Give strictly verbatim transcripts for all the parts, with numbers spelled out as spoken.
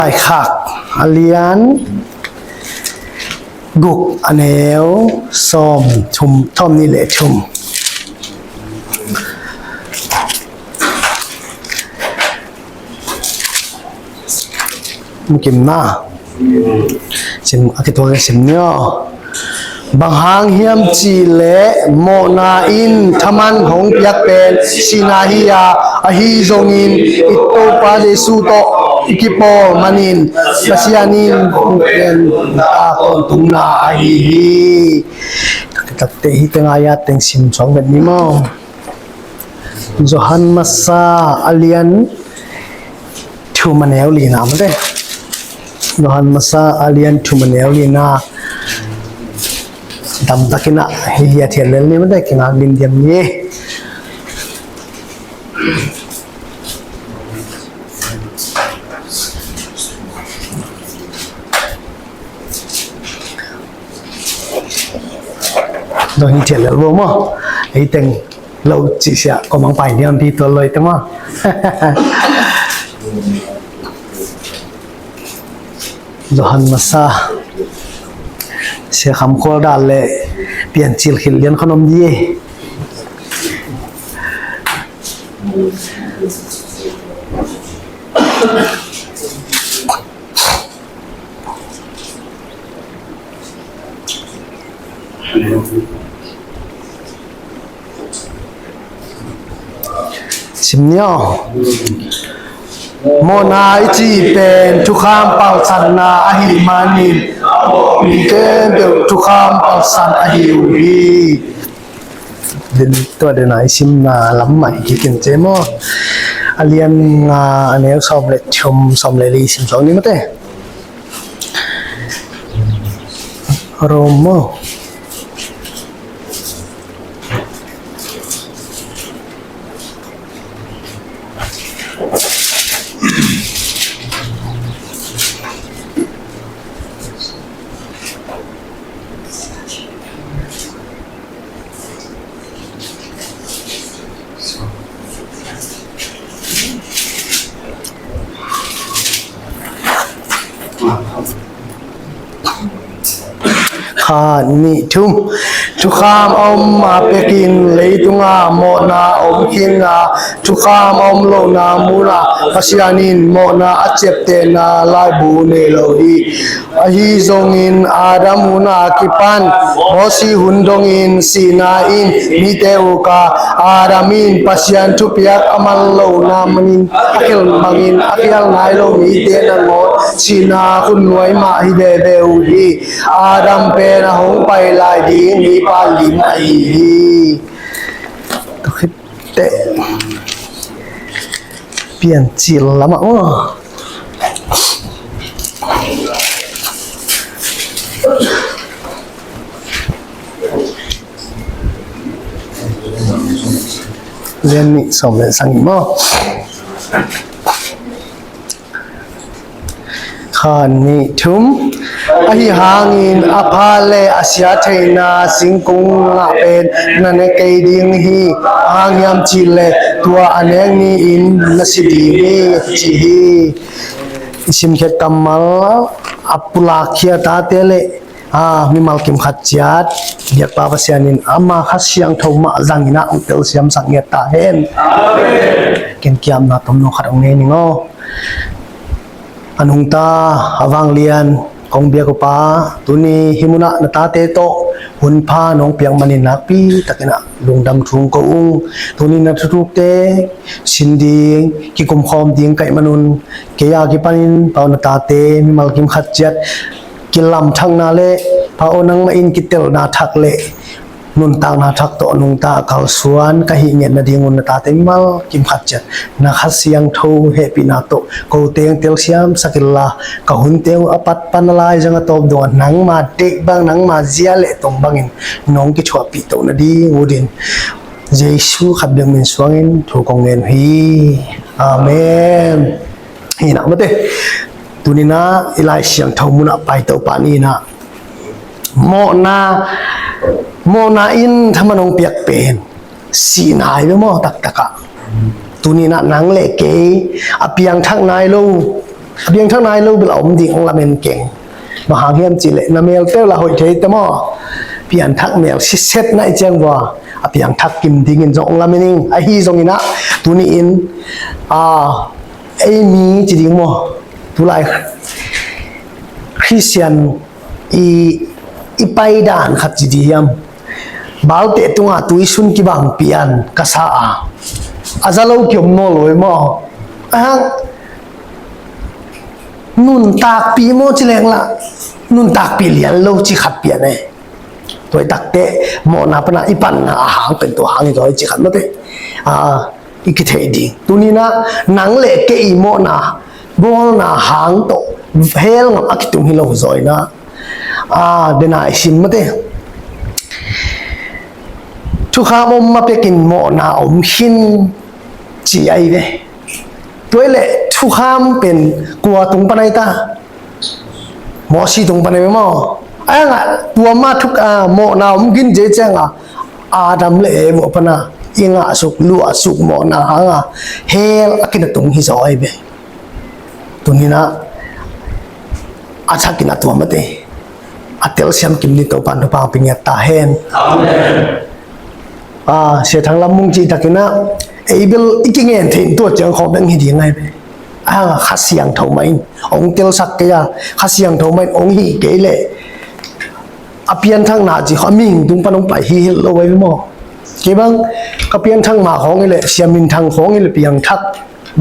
Laikhak a lian guk, a neu sawm thum, sawm nih le thum. Mukimna. Sim, a kituak sim ni aw. Bang hang hiam cih leh mawhna in thaman hong piak pen sihna hi a, ahi zongin i Topa Jesu tawh i kipawl manin Pasian in hong piak pen a tawntungna ahi hi. Takte hi teng a ya teng sim suak vet ni maw. Johan Masa a lian thum, a neu lina mate. Johan Masa a lian thum, a neu lina. Damtakin a hi liat hiat lel ni mate, kingak limdiam ni. Dong hi thiat lel bo maw. Ei teng lo cih sia ko mang pai niam pi tual loi te maw. Johan Masa. Sia Kham Khual dan le Piancil khil lian khanom di. Sim ni aw. Mawhna i cih pen thukham palsatna ahih manin mi khempeuh thukham palsat ahi uh hi. Tua dena i simna lam mah i kikin ce maw. A lian nga, a neu sawm le thum, sawm le li sim suak ni mate. Rom maw. Khat, nih, thum. Thukham a om a pekin leitungah mawhna a om khin a, thukham a om lohna munah Pasian in mawhna a ciaptehna laibu nei lo hi. Ahi zongin Adam hun a kipan Mosi hun dongin sihna in mite uk a, Adam in Pasian thupiak a man lohna manin a khial bangin a khial nai lo mite nangawn sihna khutnuai mah hi veve uh hi. Adam pen a hong pai lai ding mipa lim ahi hi. Tua khitteh Piancil lamah maw. Lian nih sawm le sagih maw. Khat, nih, thum. Ahi hangin a pha le a sia theihna singkung ngah pen na ne kei ding hi. Hang hiam cih leh tua a nek ni-in na si ding hi, ci hi. I simkhiat kammal a pulakkhia tate le a mimal kim khat ciat biakpa Pasian in ama Kha Siangtho mah zangin ah hong telsiamsak ngiat ta hen. Amen. Ken kiamna tomno khat hong nei ning aw. A nungta a vanglian kong biak upa, tuni hih munah na tate tawh hunpha nong piak manin nakpi takin ah lungdam thu ko ung. Tuni na thuthukte sin ding, kikumkhawm ding kaih manun kei a kipanin pau na tate mimal kim khat ciat kilamthakna le pau nangmah in kitelna thak le nuntakna thak tawh nungta a kalsuan ka hih ngiat nadingun na tate mimal kim khat ciat na Kha Siangtho hehpihna tawh ko teng telsiamsak inla ka hunte uh a pat pan a lai zang a tawp dongah nangma deih bang nangma zia le tong bangin nong kithuahpih toh nading uh din Jesu khat bek min suangin thu kong ngen uh hi. Amen. Hi na mate. Tuninah i Lai Siangtho munah paito pah ninah mawhna, mawhna in thaman hong piak pen sihna hi ve maw taktakah. Tuninah nang le kei a piangthak nai lo A piangthak nai lo bel a om ding hong lamen keng. Bang hang hiam cih leh na mel tel a hoih thei ta maw? Piangthak mel siset na i ciang vua, a piangthak kim dingin zong hong lamen ing. Ahi zongin ah, tuni-in, a, ei mi ci ding maw? Tulai Khristian i, i paidan khat ci ding hiam? Balte tungah tuisun kibang pian ka sa a, a za lo kiom nawn lo ei maw? A hang nuntakpih maw ci leng lah, nuntakpih lian lo ci khat pian ei. Tua i takte mawhna pana i panna a hang pen tua hang hi zaw ei ci khat mawte. A, i kitheih ding. Tuni-in ah nang le kei i mawhna bawlna hang tawh hell ngam a kitung hi lo zaw in ah, a, dena i sim mawte. Thukham om ma pekin mawhna om khin ci ahi ve. Tua i leh thukham pen kua tung pan ahi ta? Mawsi tung pan ahi ve maw? A hang ah tua ma thuk, a, mawhna om khin ci ciang a, Adam le Eva pana i ngahsuk luahsuk mawhna hang a hell a kina tung hi zaw ahi ve. Tuni-in ah a thakin a tua mate, a telsiam kim ni Topan thupha pia ngiat ta hen. Amen. A, Sia Thang Lam Mung cih takin ah, ei bel i kingen theih in tua ciang khawng beng hi ding ahi ve. A hang a Kha Siangtho mah in hong telsak kei a, Kha Siangtho mah in hong hih kei leh a pianthakna ci khawng a mihing tung pan hong pai hi hi lo ahi ve maw? Kei bang ka pianthak ma khawng i leh, Sia Min Thang khawng i leh piangthak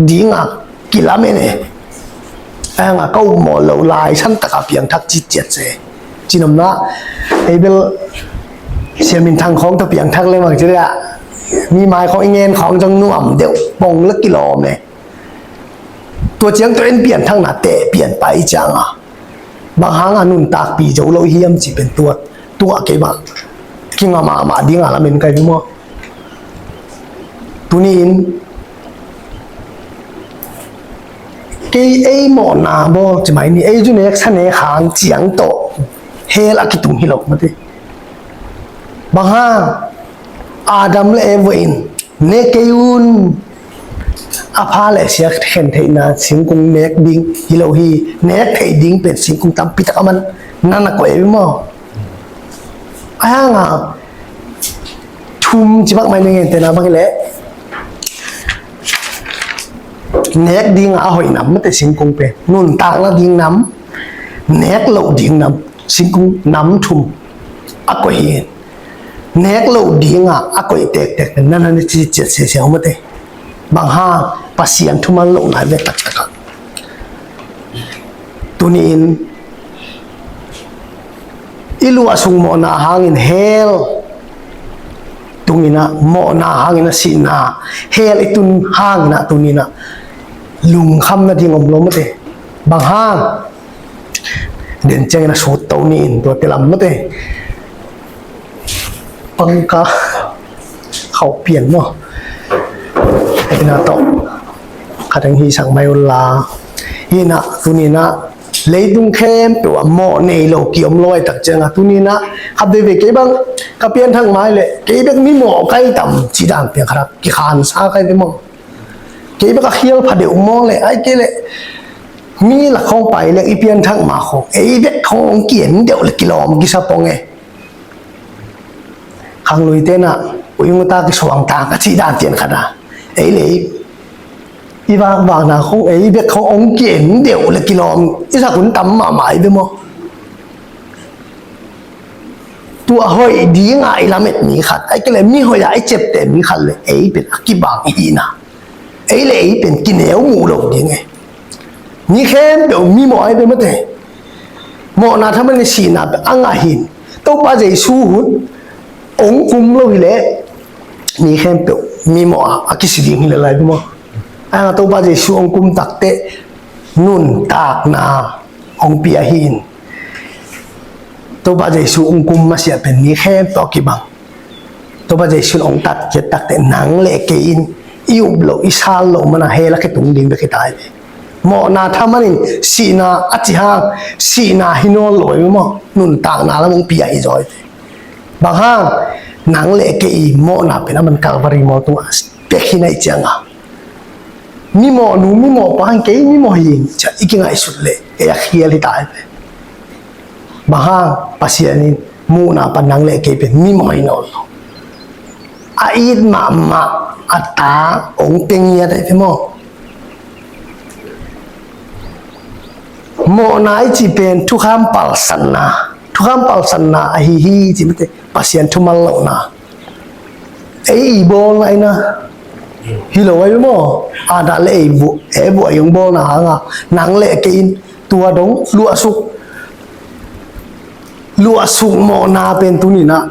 ding a kilamen e. A hang a ka upmawh loh lai san tak a piangthak citciat se. Cinomna, ei bel Sia Min Thang khawng tawh piangthak leng bang ci leh, mi mai khawng i ngen khawng zong nuam deuh, pong le kilawm e. Tua ciang tua in pianthakna teh pian pai ciang a, bang hang a nuntakpih zo lo hiam ci pen tua, tua kei bang kinga mahmah ding a lamen ka hi maw? Tuni-in kei ei mawhna bawl ci mai ni, ei zu nek sa nek hang ciang tawh hell a kitung hi lo mate. Bang hang Adam le Eva in, nek kei un, a pha le sia khen theihna singkung nek ding hi lo hi, nek theih ding pen singkung tampi tak a man na na koih ahi maw? A hang a thum ci bak mai ni, ngen tena bang hi leh, nek ding a hoih nam mate singkung pen, nuntakna ding nam, nek loh ding nam, singkung nam thum a koih hi. Nek loh ding a a koih tektek pen na na ni citciat sese ahi mate. Bang hang, Pasian thuman lohna ve taktak a. Tuni-in i luahsuk mawhna hangin hell tung in ah, mawhna hangin a sihna, hell i tun hangin ah tuni-in ah lungkhamna ding om lo mate. Bang hang, den ciangin a sut to ni in tua te lam mate. Pangka khauh pian maw? Hi na tawh khat hong hisak mai un la. Hi na, tuni-in ah leitung khempeuh ah mawh nei lo kiom lo ahih tak ciang a, tuni-in ah khat veivei kei bang ka pianthak mai leh kei bek mi mawh ka hi tam cih dan piang khat a kikhansa ka hi ve maw? Kei bek a khial pha deuh maw leh, ahih kei leh mi lak khawng pai leng i pianthak ma khawng ei bek khawng hong ki-en deuh leh kilawm kisa pong e. Khangluite in ah uing uta kisuang ta ka cih dan ciang khat a, ei le ei i vakvakna khawng ei bek khawng hong ki-en deuh leh kilawm i sak hun tam mahmah hi ve maw? Tua hoih ding a i lamet mi khat, ahih kei leh mi hoih a i ciapteh mi khat leh ei pen a kibang i hihna, ei le ei pen kineu muh lo ding e. Mi khempeuh mi mawh ahi ve mate. Mawhna thaman in sihna pen a ngah hi in, Topa Jesu hun hong kum lo hi leh mi khempeuh mi mawh a a kisi ding hi lel ahi ve maw? A, Topa Jesu hong kum tak teh nuntakna hong pia hi in, Topa Jesu hong kum masiah pen mi khempeuh a kibang. Topa Jesu in hong tat khiat tak teh nang leh kei in i up loh, i sal loh man a hell a kitung ding bek hi ta hi ve. Mawhna thaman in sihna a cih hang, sihna hi nawn lo hi ve maw? Nuntakna lam hong pia hi zaw hi ve. Bang hang, nang leh kei i mawhna pen a man Calvary mual tungah pek hi na hih ciang a, Mimawh nu, mimawh pa, kei mimawh hi ing, ci-a i kingaihsut leh ei a khial hi ta hi ve. Bang hang? Pasian in muhna pan nang le kei pen mimawh hi nawn lo. A it mahmah a ta hong pia ngiat ahi ve maw? Mawhna i cih pen thukham palsanna, thukham palsanna ahi hi ci mate, Pasian thuman lohna. Ei i bawlna ahi na, hi lo ahi maw? Adam le Eve, Eve hong bawlna hanga nang le kei in tua dong luahsuk, luahsuk mawhna pen tuni-in ah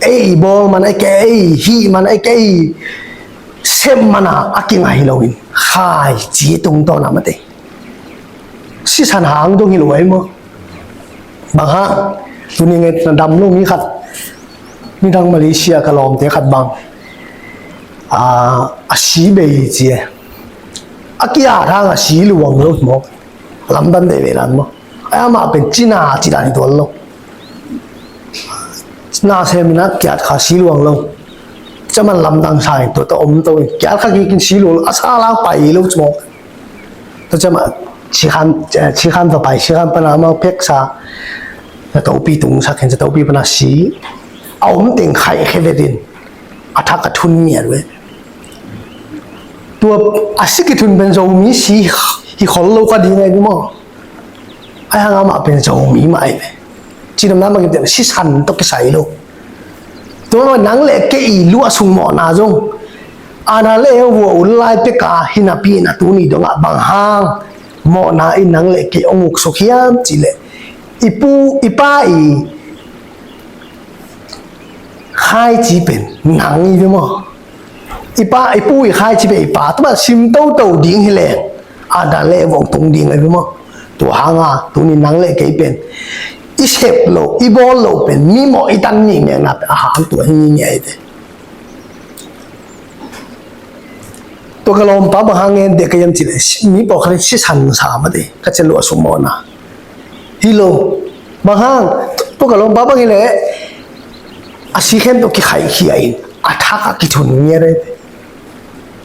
ei i bawl man, ei kei, ei hih man, ei kei sep man a kinga hi loin khaici tungtawn a mate, sisan hang dong hi lo ahi maw? Bang hang? Tuni nget na dam lo mi khat, midang Malaysia ka lawmte khat bang, a, a si bei ci e. A kiat hang a si luang lo maw? Lamdang deh ve dan maw? Ai amah pen cina ci dan hi tuan lo. Na sem in a kiat kha si luang lo. Caman lamdang sa in tua ta om to in kiat kha kikin si luang lo, a sa lang pai lo ci maw? Tua ciang mah, sikhan, sikhan va pai, sikhan pana amau pheksa, a topi tungsak khin, a topi pana si a om teng khaih khe vetin a thak a thun ngiat ve. Tua a si kithun pen Zomi si hi khol lo ka ding ahi maw? Ai hang amah pen Zomi mah ahi ve. Cinamna mah kipten sisan tawh kisai lo. Tua nang le kei i luahsuk mawhna zong, Adam le Eve a hun lai peka hi napi-in a tuni dongah bang hang mawhna in nang le kei hong uksuk hiam cih leh, i pu i pa i khaici pen nang hi ve maw? I pa i pu i khaici pen i pa, tua sim toto ding hi leng Adam le Eve hong tung ding ahi ve maw? Tua hanga tuni nang le kei pen i sep lo, i bawl lo pen mimawh i tan ni mengna pen a hang tua hi ngiat ahi ve. Tua ka lawmpa bang hang ngen deh ka hiam cih leh, mi pawlkhat in sisan sa mate, ka cih luahsuk mawhna hi lo. Bang hang? Tua ka lawmpa bang hi leh a si khempeuh kikhaihkhia in a thak a kithun ngiat ahi ve.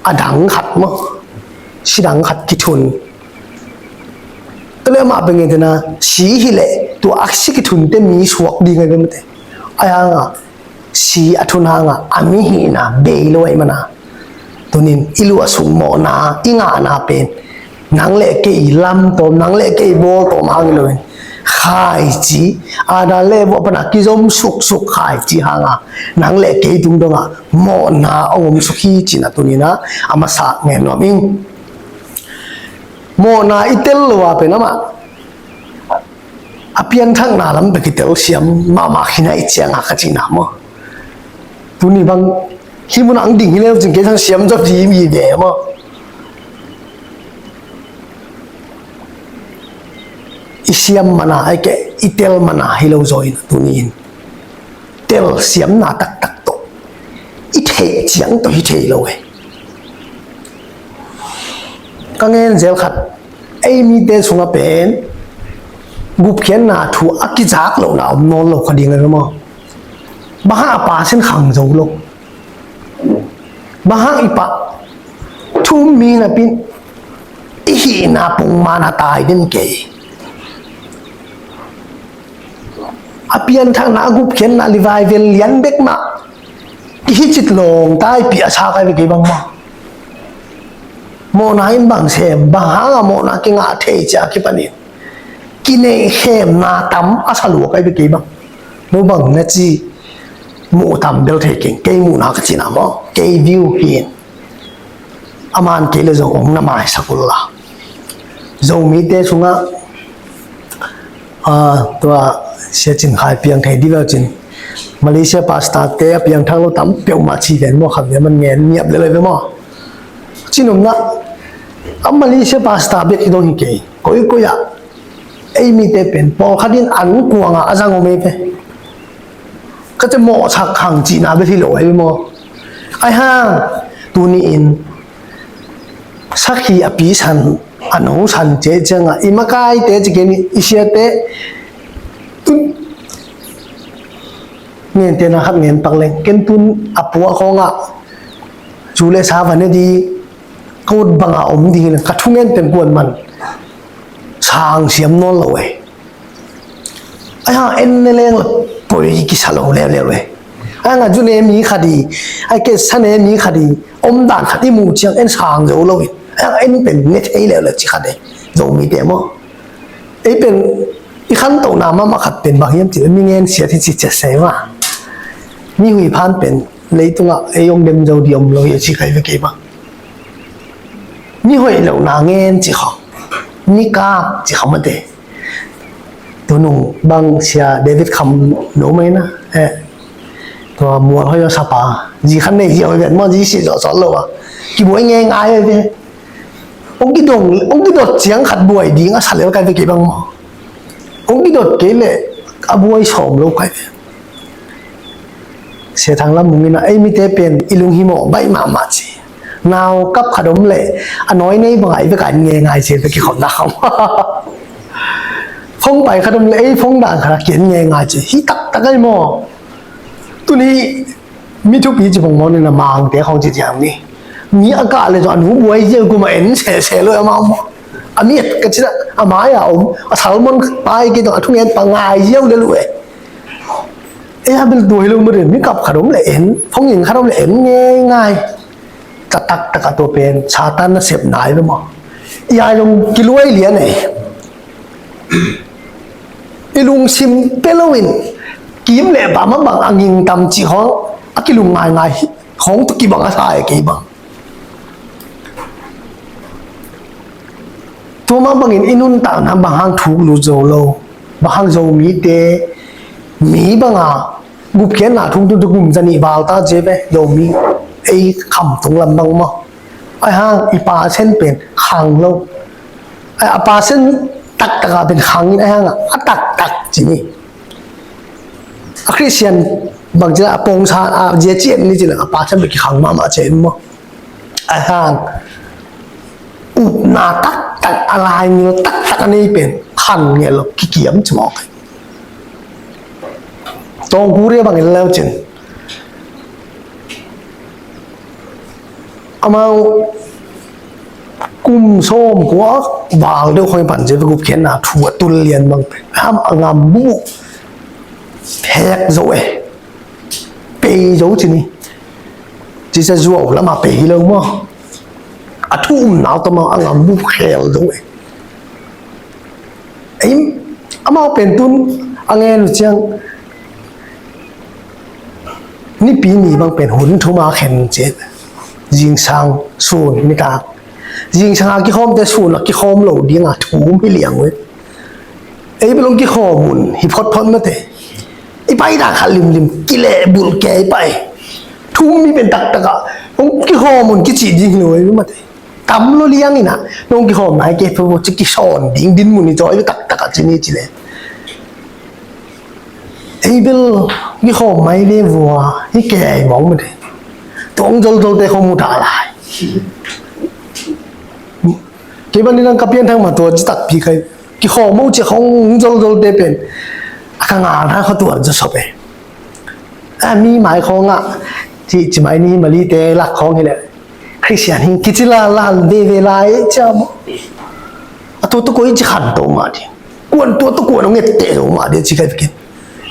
A dang khat maw? Si dang khat kithun. Tua leh amah pen ngen tena si hi leh tua a si kithun te mi suak ding ahi ve mate. Ai hanga si a thun hanga a mihihna bei lo ahi mana. Tunin i luahsuk mawhna i ngahna pen nang le kei lamtawm, nang le kei bawltawm hang hi loin khaici, Adam le Eve pana kizom suksuk khaici hanga nang le kei tung dongah mawhna hong om suk hi cih na tunin a masa ngen nuam ing. Mawhna i tel lo a pen amah a pianthakna lam bek i telsiam mahmah khin ahih ciangin ka cihna maw? Tuni bang hih munah ang ding hi leu cin kei sang siam zaw ding hi ve maw? I siam mana, ai kei i tel mana hi lo zaw in tuni in telsiamna taktak tawh i theih ciang tawh hi thei lo e. Ka ngen zel khat, ei mite sungah pen gupkhiatna thu a kizak lohna om nawn lo kha ding a ve maw? Bang hang a pasin khang zo lo? Bang hang i pah thu um mi napi-in i hihna pongman a tai den kei? A pianthakna, a gupkhiatna, revival lian bek mah i hih cih lawng taipih a sa kai ve kei bangmah. Mawhna in bang sem, bang hanga mawhna kingah thei cia kipanin kineihkhemna tam a sa lua kai ve kei bang. No bang na ci, muh tam bel thei keng, kei muhna ka cihna maw, kei view hi in. A man kei le zong hong na maisak uh la. Zomite sungah, ah, tua Sia Cin Khai piang thei dih ve cin. Malaysia pastor te a piangthak lo tam peuhmah ci ven maw, khat ve man ngen niap le le ve maw. Cinopna, a Malaysia pastor bek hi dong hi kei. Koikoi ah ei mite pen pawlkhat in an kuangah a zang om ei ve. Ka ci mawhsak khang cihna bek hi lo ahi maw? Ahi hang tuni-in sakhi a pisan, a nungsan cih ciangah i makaite ci kei ni, i siate tun, ngente na khat ngen pak leng, ken tun a puak khawngah cu le sa va ne di, ka ut banga om ding hi leng ka thungen pen kuaman sang siam nawn lo e. Ai hang en ne leng la poi kisa lo leuleu e. Ai hang a zu ne mi khat hi, ai ke sa ne mi khat hi, om dan khat i muh ciang en sang zo lo hi. Ai hang en pen ne thei leuleu ci khat e. Zomite maw. Ei pen i khantohna mahmah khat pen bang hiam cih leh mi ngen siat hi ci ciat se ma. Mi huih phan pen leitungah ei hong dem zo ding om lo hi a ci kai ve kei bang. Mi hoih lohna ngen ci khawng, mi kap ci khawng mate. Tunung bang sia David Kham no mai na. Eh, tua mual hoih a sapa zi khan nei zi hoih vet maw, zi si zawh sawt lo a kibuai ngei ngai ve. Hong kidong, hong kidot ciang khat buai ding a sa lel kai ve kei bang maw. Hong kidot kei leh a buai sawm lo kai ve. Sia Thang Lam Mung in a ei mite pen i lunghimawh baih mahmah ci. Nau kap khat om leh a nawi nei bang a i vek a en ngei ngai ci ve kikhopna khawng. Phone pai khat om leh ei phone dan khat a ki-en ngei ngai ci. Hi taktak ai maw. Tuni mi thupi ci pongmawh ni na Mangte khawng ci ciang ni. Mi a kah le zong a nu buai ziau kum a en sese lo amau maw. A miat ka ci a mai a om a salmon pai ki zong a thungen pa ngai ziau le lu e. E a bil tua hi lo maw de mi kap khat om le en phone in khat om le en ngei ngai. Taktak a tua pen Satan nasep nai lo maw. I ai zong kiluai lian e. I lungsim pia loin kim le bam a bang a ging tam cih khawng a kilum ngaingai hi khawng tawh kibang a sa e kei bang. Tua mah bangin i nuntakna bang hang thuk lut zo lo, bang hang Zomite mi banga gupkhiatna thuk lut gum za nih val ta cia ve Zomi ei Khamtung lam bang maw. Ai hang i percent pen khang lo. Ai, a percent taktak a pen khang in ai hang a taktak ci ni. A Christian bang ci la a pongsa a zia ci em ni ci la a percent pen kikhang mahmah ci em maw. Ai hang upna taktak a laimil taktak a nei pen khan ngel lo kikiam ci mawk. Tawngkure bangin leu cin amau kum sawm kua val deuh khawng pan cia gupkhiatna thu a tul lian bang pen ham a ngam buh phek zo e. Pei zo ci ni. Ci cia zuau lama pei hi lo maw. A thu umna tawh maw a ngam buh khel zo e. Ei amau pen tun a ngen uh ciang nipi ni bang pen hun thum a khen ci. Zingsang sun nitak zingsang a kikhawmte sun a kikhawm lo ding a thum hi liang uh. Ei bel hong kikhawm un hi photphot mate. I pai dan khat limlim kileh bulh kei pai. Thum mi pen taktak a hong kikhawm un kici ding hi lo ei mate. Tam lo liang in a nong kikhawm nai kei phu ci kisawn ding dinmun i cawi taktak a ci ni ci le. Ei bel kikhawm mai le vua hi kei mawng mate. Tong zolzolte khawm mu ta lai. Kei ban ni nang ka pian thang ma tua ci takpi kai. Kikhawm mo ci khawng zolzolte pen a ka ngal hang kha tuan za sop e. A mi mai khawng a ci ci mai ni Malite lak khawng hi le Christian hi kici la lal veve lai cia maw. A tua tua koi ci khan to mah ding. Kuan tua tua kuan hong et teh zo mah ding ci kai bikin.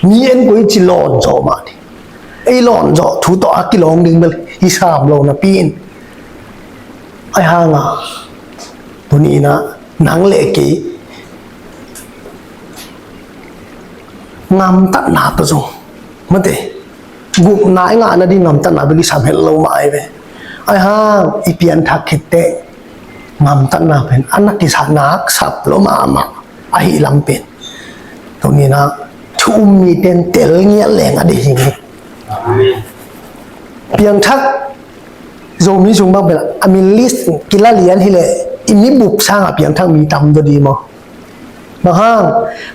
Mi en koi ci lawn zo mah ding. Ei lawn zo thu tawh a kilawng ding bel hi sam lo napi in. Ai hang a tuni in a nang le kei ngamtatna tawh zong mate gupna i ngahna ding ngamtatna bek i sam het lo mah ai ve. Ai hang i pianthak khit teh ngamtatna pen a nak i sa nak sap lo mahmah ahi lam pen tuni in a thu um mi ten tel ngial leng a dei hi. Piangthak Zomi sung bang pen a min list kila lian hi le i mi bup sang a piangthak mi tam zaw di maw. Bang hang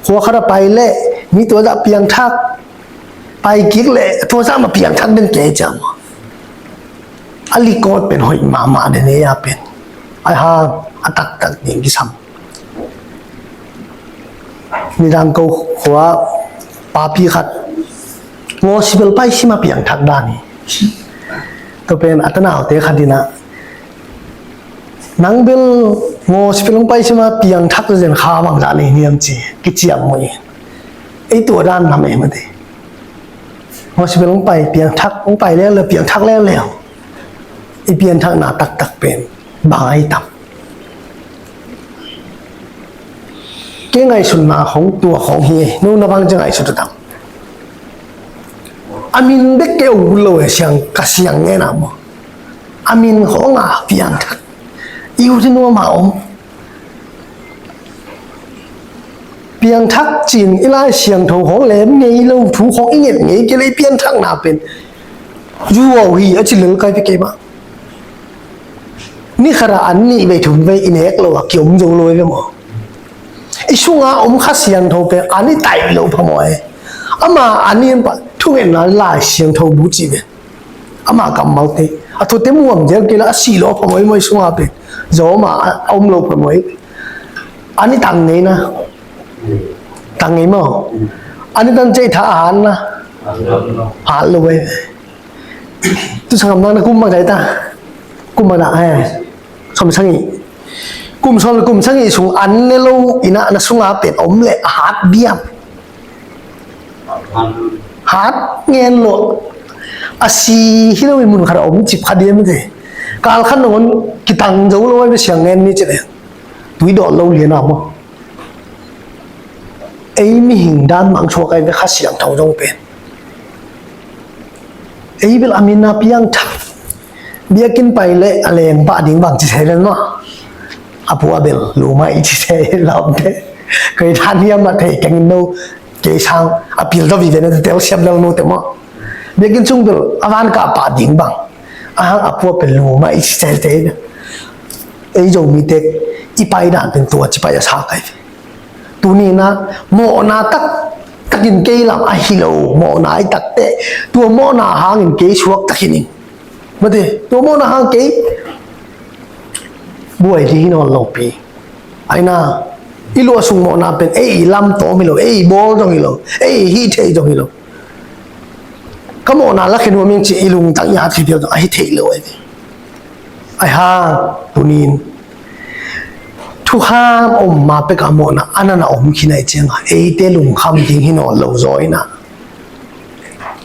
khua khat a pai le mi tua zah piangthak pai kik le tua zah ma piangthak den kei cia maw. A likawt pen hoih mahmah den ei a pen ai hang a taktak ding kisam. Nidang ko khua papi khat ngawsibel pai sima piangthak dan hi. Tua pen a tanaute khat in a Nang bel ngawsipil hong pai sima piangthak zen kha bangzah nei niam ci kiciam mawh i. Ei tua dan lam ei mate. Ngawsipil hong pai piangthak, hong pai leuleu piangthak leuleu. I pianthakna taktak pen bang ai tam. Kei ngaihsutna khong tua khong hi. No na bang ci ngaihsut tam. A min dek kei a ut lo e siang ka siang nge na maw. A min khong a piangthak i ut hi nuam a om. Piangthak cin i Lai Siangtho khong lem ngei lo thu khong i nget ngei kei le i pianthakna pen zuau hi a ci lel kai pi kei ba. Ni khat a an nih vei thum vei i nek lo a kiom zo lo e maw. I sunga om Kha Siangtho pen an i taih lo phamawh e. Ama an i en pa thungetna Lai Siangtho bu ci ve. Ama kammalte a thute muam zel kei la a sih lo phamawh i maw i sunga pen. Zo ma a om lo phamawh i. An i tang ngei na. Tang ngei maw. An i tang cei tha a han na. Han lo e. Tu sangam na kum bang dai ta. Kum bang na eh. Som sangi. Kum som kum sangi sung an ne lo ina na sunga pen om le a hat diam. Hat ngen lo. A si hi lo i mun khat a om cip kha diam te. Kal khan nongon kitang zo lo ai ve siang ngen ni ci le. Tui dawh lo lian a maw. Ei mihing dan mang suak ai ve Kha Siangtho zong pen. Ei bel a min a piangthak. Biakinn pai le a leng pah ding bang ci thei len maw. A pu a bel lu mai ci thei lam te. Kei than hiam a thei keng in no kei sang a pil da vive na te tel siam lel no te maw. Biakinn sung bel a van kah pah ding bang. A hang a pu a bel lu mai ci thei te. Ei Zomite i pai dan pen tua ci pai a sa kai. Tuni na mawhna tak takin kei lam a hi lo mawhna i takte tua mawhna hangin kei suak takin in mate tua mawhna hang kei buai di hi nawn lo pi. Aina i luah sung mawhna pen ei i lam tawm hi lo ei i bawl zong hi lo ei i hih thei zong hi lo. Ka mawhna la khen huam ing ci i lungtang i hat khe piau zong a hi thei lo ai. Ai hang tunin thukham om ma peka mawhna a nana om khin ai cianga eite lungkham ding hi nawn lo zaw ina.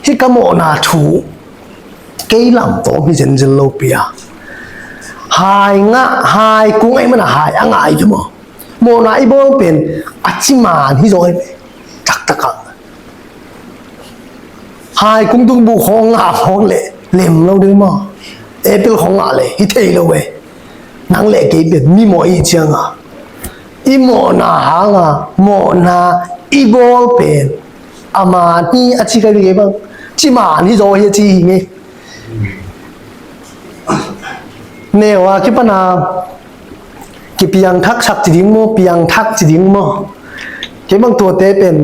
Hi ka mawhna thu kei lam tawm hi zenzel lo pia. Hai ngah hai kung ai mana hai a ngah ai maw. Mawhna i bawl pen a ciman hi zaw ai taktak a. Hai kung tung bu khong ngah khong le lem lo ding maw. Apple khong ngah le hi thei lo e. Nang le kei pen mi mawh i cianga i mawhna hanga mawhna i bawl pen a man hi a ci kai ve kei bang. Ci man hi zaw hi a ci hi ngei. Neu a kipana kipiangthak sak ci ding maw piangthak ci ding maw. Kei bang tuate pen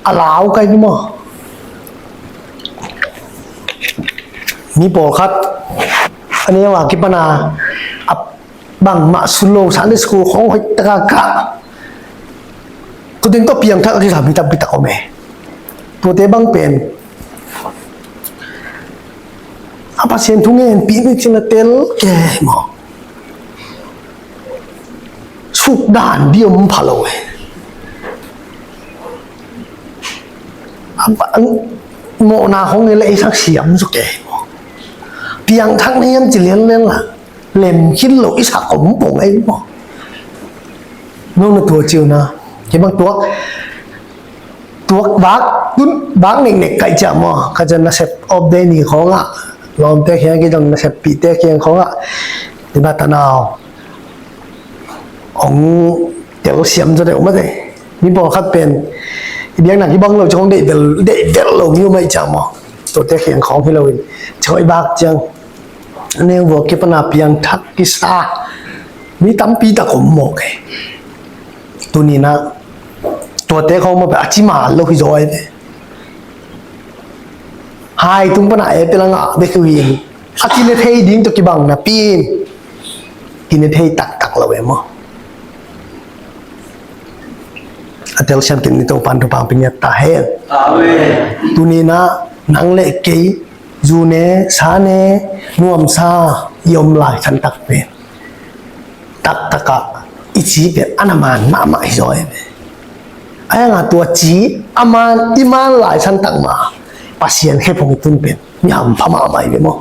a lau kai ni maw. Mi pawlkhat a neu a kipana a bangmah sun lo Sunday school khong hoih taka kah. Tuting tawh piangthak a kisam hi tampi tak om e. Tuate bang pen a Pasian thu ngen pi ni cina tel ke maw. Suk dan di om pha lo e. Mawhna khong nge le i sak siam suk e maw. Piangthak na hiam ci lianlian la. Lem khin lo i sak om pong ai maw. Nong na tua ciu na kei bang tuak tuak bak tun bak neknek kai cia maw ka cia nasep op de ni khong ah lawmte khiang ki dong nasep pite khiang khong ah ti ba tanau ong tel siam zo deuh mate. Mi pawlkhat pen i biakna kibang lo ci khong deih bel deih bel lo mi um ai cia maw. Tuate khiang khong hi lo in ci khong i bak ciang Neu vua kipana piangthak kisa mi tampi tak om mawk e. Tunina tuate khong mawk a cima lo hi zaw e. Hai tung pana e pela ngah bek hi in a kine thei ding to kibang na pin kine thei taktak lo e maw. A telsiam kin ni to pan to pang pin ya ta hen. Amen. Tunina nang le kei Zu ne sa ne nuamsa i om lai santak pen taktakah i ci pen a na man mahmah hi zaw e. A hanga tua ci a man i man lai santak ma Pasian khephung i tun pen mi hampha mahmah i ve maw?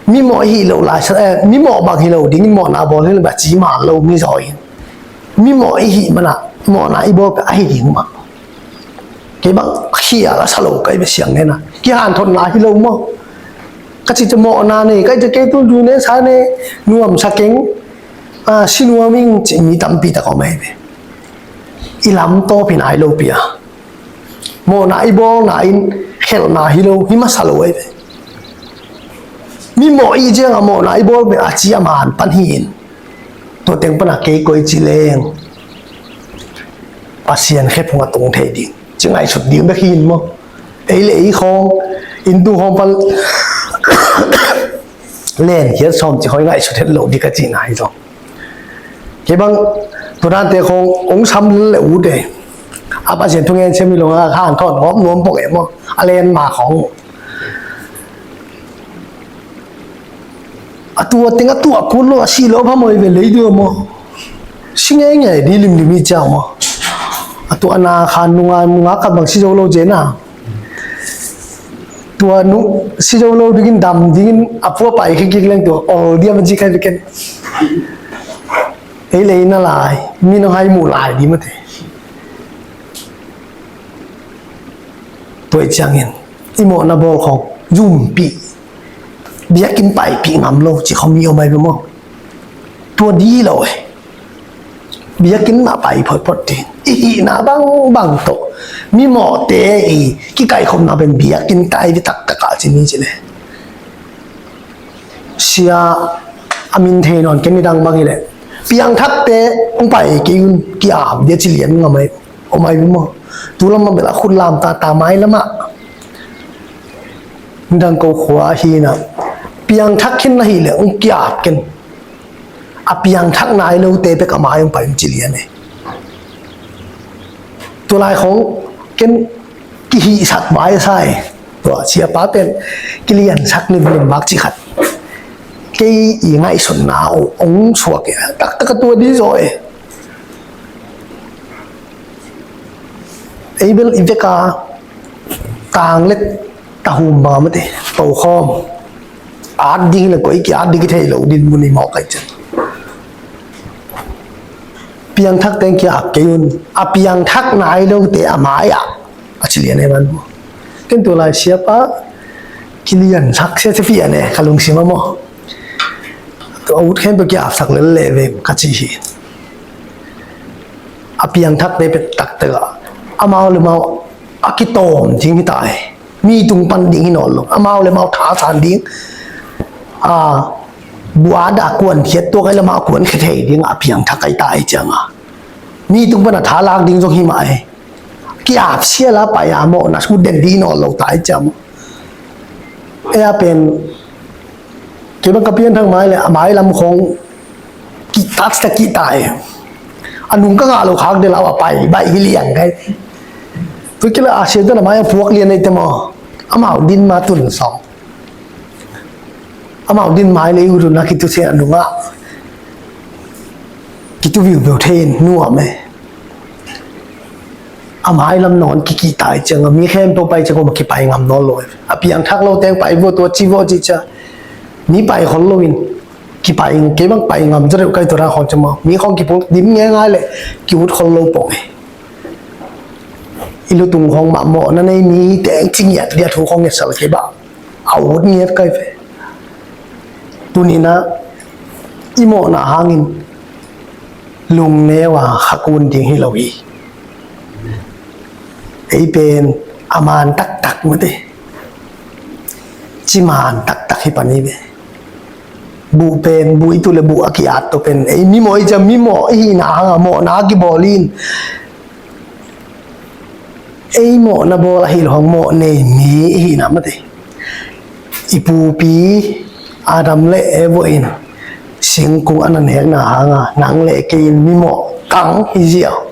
Mi mawh i hih loh lai sa, eh, mi mawh bang hi lo ding, mawhna bawl hi lo, a ci man lo mi zaw in. Mi mawh i hih mana mawhna i bawl pen a hi ding mah. Kei bang khial a sa lo kai bia siang nena. Kihanthotna hi lo maw? Ka ci ca mawhna nei kai ca kei tu du ne sa ne nuam sa keng. A, si nuam ing ci mi tampi tak om ai ve. I lam tawp hi nai lo pia. Mawhna i bawlna in khelhna hi lo hi masa lo ai ve. Mi mawh i cianga mawhna i bawl pen a ci a man pan hi in. Tua teng pana kei koi ci leng Pasian khephung a tung thei ding ci ngaihsut ding bek hi in maw? Ei le ei khawng in tung khawng pan len khiat sawm ci khoi ngaihsut het lo ding ka cihna hi zong. Kei bang tunante khawng ong sam le ute a Pasian thungen siam hi lo nga khan thawt ngawp nuam pok e maw? A len ma khawng a tua teng a tua kun lo a si lo pha mawi ve lei dua maw? Si ngei ngei di limlim i ciang maw? A tua na khan nunga nunga ka bang si zo lo cena. Tua nu si zo lo dingin dam dingin a pua pai khikik leng tua ol dia ma ci khai biken. Ei lei na lai mi nong hai mu lai di mate. Tua i ciangin i mawhna bawl khawng zumpi biakinn paipih ngam lo ci khawng mi om ai ve maw? Tua di lo e. Biakinn mah pai photphot ding i hihna bangbang tawh mi mawhte i kikaikhopna pen biakinn tai vi taktakah ci mi ci le. Sia a min thei nawn ken i dang bang hi leh piangthakte hong pai kei un ki-ap dia ci lian ngam ai. Om ai maw? Tu lamah bel a khut lam ta ta mai lamah. Dang ko khua hi na piangthak khin na hi le ong kiap ken. A piangthak nai lo te pek a mai ong pai ong ci lian e. Tulai khong ken kihisak mai sai. Tua siapa pen kiliansak limlim mak ci khat. Kei i ngaihsutna ong suak e. Taktak a tua di zaw e. Ei bel i veka tang le tahum bang mate to khawm at ding le koi ki at ding ki thei lo din mun i mawk ai chen. Piangthak teng ki ap kei un a piangthak nai lo te a mai ah a ci lian e man. Ken tu lai siapa kiliansak sia sia fian e ka lungsim a maw. Tua ut khempeuh ki apsak lel leh ve ka ci hi. A piangthakte pet taktak a amau le mau a kitawm ding hi ta e. Mi tung pan ding hi nawn lo amau le mau thasan ding. A buada kuan khiat tuak ai le mau kuan khia thei ding a piangthak ai ta e cianga mi tung pan a thalak ding zong hi mah e. Ki ap sia la pai a mawhna sut den ding nawn lo ta e ciang. E a pen kei bang ka pianthak mai le a mai lam khong ki tat ta ki tai. A nung ka ngah lo khak de lau a pai bai hi liang kai. Tui kila a sia dan a mai a puak lian ei te maw? Amau din ma tun sawng. Amau din mai le i urun a kitu se a nungah kitu viu viu thei in nuam e. A mai lam nawn kikih tai ciang a mi khempeuh pai ciang a kipai ngam nawn lo e. A piangthak lo teng pai vua tua ci vua ci cia mi pai khol lo in kipai in kei bang pai ngam ca reuh kai tua ra khong ciang maw mi khong kipung dim nge ngai le ki ut khol lo pong e. I lutung khong mah mawh na nei mi teng ci ngiat dia thu khong ngiat sal kei bah. A ut ngiat kai ve. Tuninah i mawhna hangin lungneu a khakun ding hi lo hi. Ei pen a man taktak mate. Ci man taktak hi pan hi ve. Buh pen buh i tu le buh a ki-at to pen ei mimawh i cia mimawh i hihna hanga mawhna a kibawl in. Ei mawhna bawl ahi lo hang mawh nei mi i hihna mate. I pupi Adam le Eva in singkung a na nekna hanga nang le kei in mimawh kang hi ziau.